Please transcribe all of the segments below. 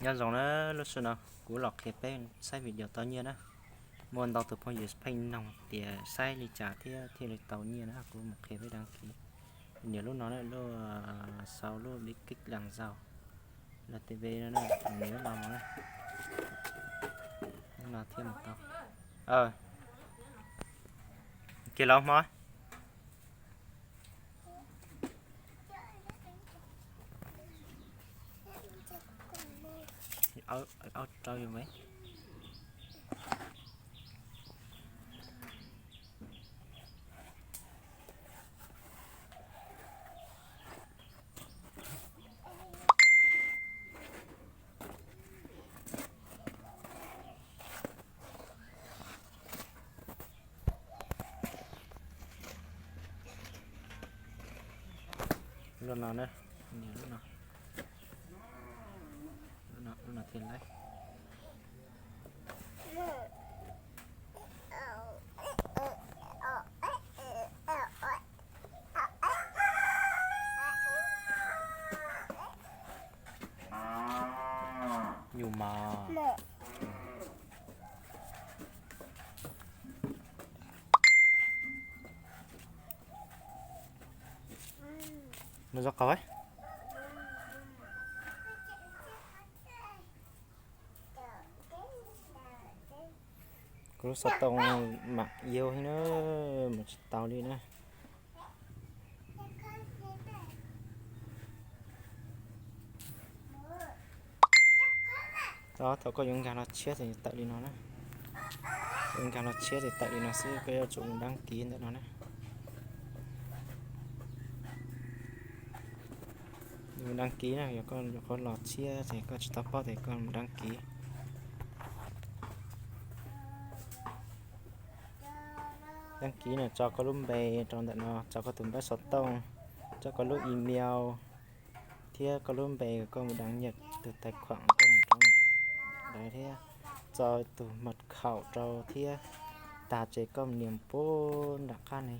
Nyob zoo na, lub sij hawm no kuv los qhia peb saib video tau nyiaj na. Muaj ntau tus phooj ywg pheej nug tias saib li cas thiab thiaj li tau nyiaj na, kuv mus qhia peb đăng ký. Nias lub no na, lub, sau lub bí kíc làm giàu L T V no na, nias lub no mus na. Lub no thiaj mus tau. Kiag los hmo. Aub rau yus me. Lub no na, nias lub no, lub no thiaj laib. Yus mos. Nws zoo qhov. Kuv lub xov tooj mam yau heev na, mus tsis tau li na. Thaum koj yuav nkag los tshiab ces tawm li no na. Yuav nkag los tshiab ces tawm li no xwb, koj yuav tsum mus đăng ký ntawm no na. Mus đăng ký na, yog koj los tshiab ces koj tsis tau paub ces koj mus đăng ký. Đăng ký na, tso koj lub npe rau ntawm no, tso koj tus npawb xov tooj, tso koj lub email thiab koj lub npe, koj mus đăng nhập tus tài khoản koj mus rau lawv thiab tso tus mật khẩu rau thiab tag ces koj nias pub nram qab ne,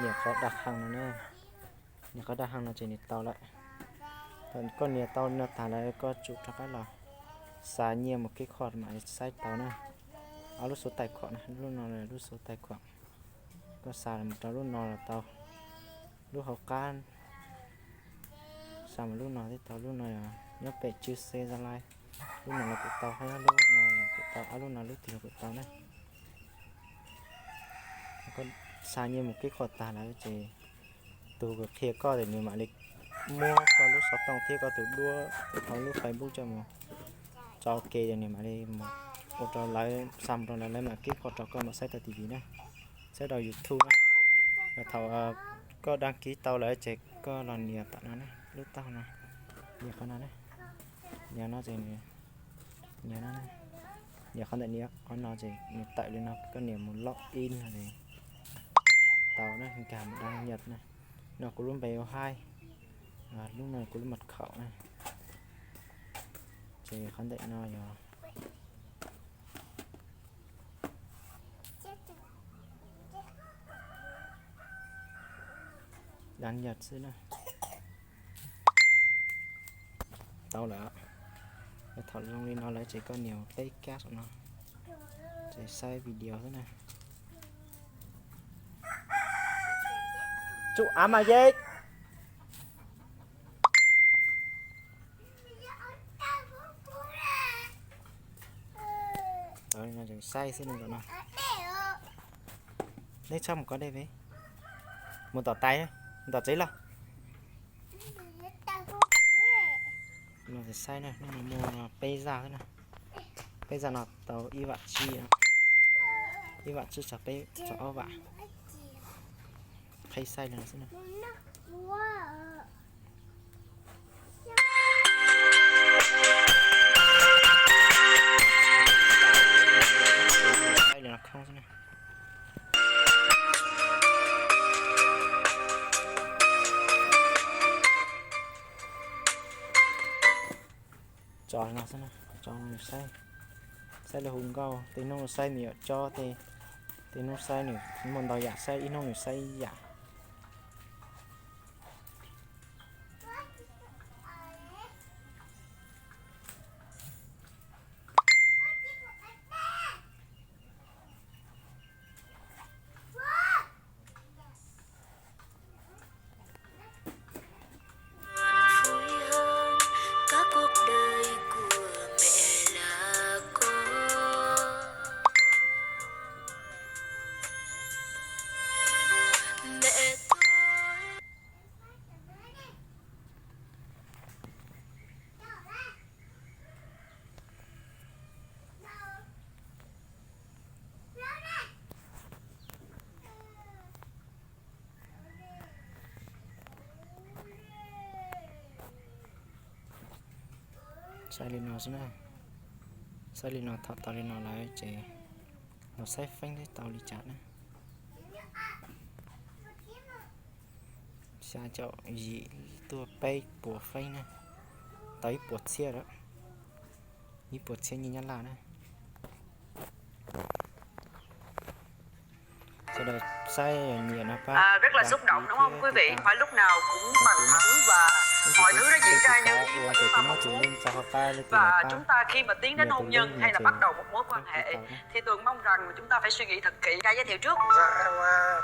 nias qhov đặt hàng no na. Nias qhov đặt hàng no ces nws tau lawm. Thaum koj nias tau no tag lawm koj tsum rov qab los xa nyiaj mus kích hoạt mam li saib tau na. Ob lub số tài khoản na, lub no lub số tài khoản. Koj xa mus rau lub no los tau. Lub hauv qab xa mus lub no thiab tau, lub no nyob pem chữ C Gia Lai. Lub no los kuj tau, hab lub no los kuj tau, ob lub no lub twg los kuj tau na. Koj xa nyiaj mus kích hoạt tag lawm ces tus uas qhia koj ces nws mam li muab koj lub xov tooj thiab koj tus duab hauv lub Facebook coj mus tso ua ke ces nws mam li mus ua rau lawv, xa mus rau lawv, lawv mam kích hoạt rau koj mam saib tau TV na, saib rau YouTube na. Thaum koj đăng ký tau lawm ces koj los nias tom no na, lub taub hau no, nias qhov no na, nias no ces nias no, nias qhov ntawm nias qhov no ces nws tawm li no, koj nias mus log in no ces tau na, nkag mus đăng nhập na. No kuv lub npe ua haib, lub no kuv lub mật khẩu na. Ces qhov ntawm no yog đăng nhập xwb na. Tau lawm. Thaum zoo li no lawm ces koj nias peb kab saum no ces saib video xwb na. Tsum av mas ye. Saib xwb no. Neb txhob mus kov dej pem, mus tom tais, mus tom tsev los. No saib na, no muaj peb zaj xwb na. Peb zaj no tau ib vam tsib, ib vam tsib txog peb txog ob vam. Qhib saib li no xwb na. Saib li no khoob xwb na. Tso no xwb, tso saib, saib lub hu nkauj, tej hnub saib me nyuam tsob, tej hnub saib nws muaj ntau yam, saib ib hnub nws saib ib yam. Saib li no xwb na. Saib li no, thaum tau li no lawm ces los saib feeb thiab tau li cas na. Xya caum yim tuaj peb puas feeb na, tau ib puas txhiab lawm, ib puas txhiab nyiaj Nyab Laj na. Sawv daws saib nyiam no pab Rất là xúc động đúng không quý vị? Phải lúc nào cũng bằng phẳng và mọi thứ nó diễn ra như ý muốn, chúng ta mong muốn. Và chúng ta khi mà tiến đến hôn nhân hay là bắt đầu một mối quan hệ thì Tường mong rằng chúng ta phải suy nghĩ thật kỹ. Ca giới thiệu trước. Dạ, em, à,